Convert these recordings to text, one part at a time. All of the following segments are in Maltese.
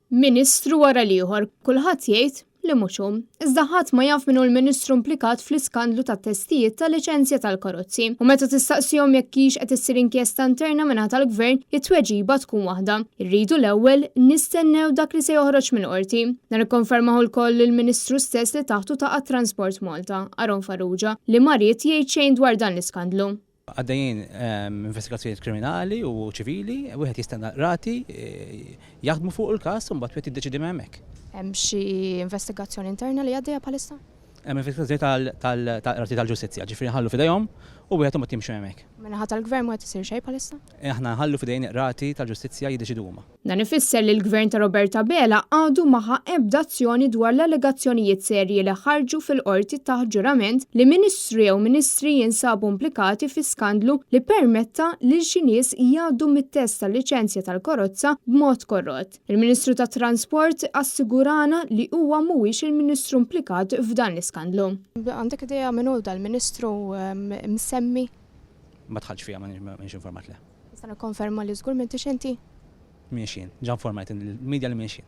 Ministru wara l-ieħor, kulħadd jgħid li mhux hu. Iżda ħadd ma jaf min hu l-Ministru implikat fl-iskandlu tat-testijiet tal-liċenzja tal-karozzi. U meta tistaqsihom jekk hix qed issir inkjesta interna mingħata tal-Gvern, it-tweġiba tkun waħda. Irridu l-ewwel nistennew dak li se joħroġ mill-Qorti. Dan ikkonfermahu lkoll il-Ministru stess li taħtu taqa' Transport Malta, Aaron Farrugia, li ma ried jgħid xejn dwar dan l-iskandlu. Għaddejjin investigazzjonijiet kriminali u ċivili, wieħed jistenna l-qrati jaħdmu fuq il-każ u mbagħad wieħed jiddeċiedi minn hemmhekk. Hemm xi investigazzjoni interna li għaddejja bħalissa? Hemm investigazzjoni tal-Qrati tal-Ġustizzja, ġifieri nħallu f'idejhom u wieħed imbagħad jimxi hemmhekk. Min-naħa tal-Gvern mhu qed isir xejn bħalissa? Aħna nħallu f'idejn il-Qrati tal-Ġustizzja jiddeċiedu huma. Dan ifisser li l-Gvern ta' Robert Abela għadu ma ħa ebda azzjoni dwar l-allegazzjonijiet serji li ħarġu fil-Qorti taħt ġurament li Ministru jew Ministri jinsabu implikati fi skandlu li ppermetta lil xi nies jgħaddu mit-test tal-liċenzja tal-karozza b'mod korrott. Il-Ministru tat-Transport assigurana li huwa mhuwiex il-Ministru implikat f'dan l-iskandlu. Għandek idea min hu dal-Ministru msemmi? Ma dħaltx fiha, m'iniex informat le. Nista' nikkonferma li żgur m'intix inti? M'iniex jien. Ġa informajt il-media li m'iniex jien.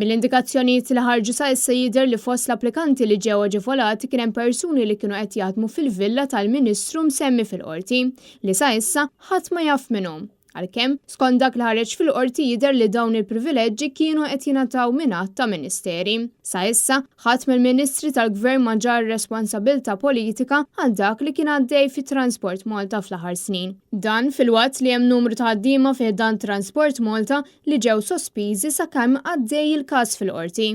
Mill-indikazzjonijiet li ħarġu sa issa jidher li fost l-applikanti li ġew aġevolati kien hemm persuni li kienu qed jaħdmu fil-villa tal-Ministru msemmi fil-Qorti, li sa issa ħadd ma jaf min hu. Għalkemm, skont dak li ħareġ fil-Qorti jidher li dawn il-privileġġi kienu qed jingħataw minn għadd ta' Ministeri. Sa issa, ħadd mill-Ministri tal-Gvern ma ġarr responsabilità politika għal dak li kien għaddej fi Transport Malta fl-aħħar snin. Dan filwaqt li hemm numru ta' ħaddiema fi ħdan Transport Malta li ġew sospiżi sakemm għaddej il-każ fil-Qorti.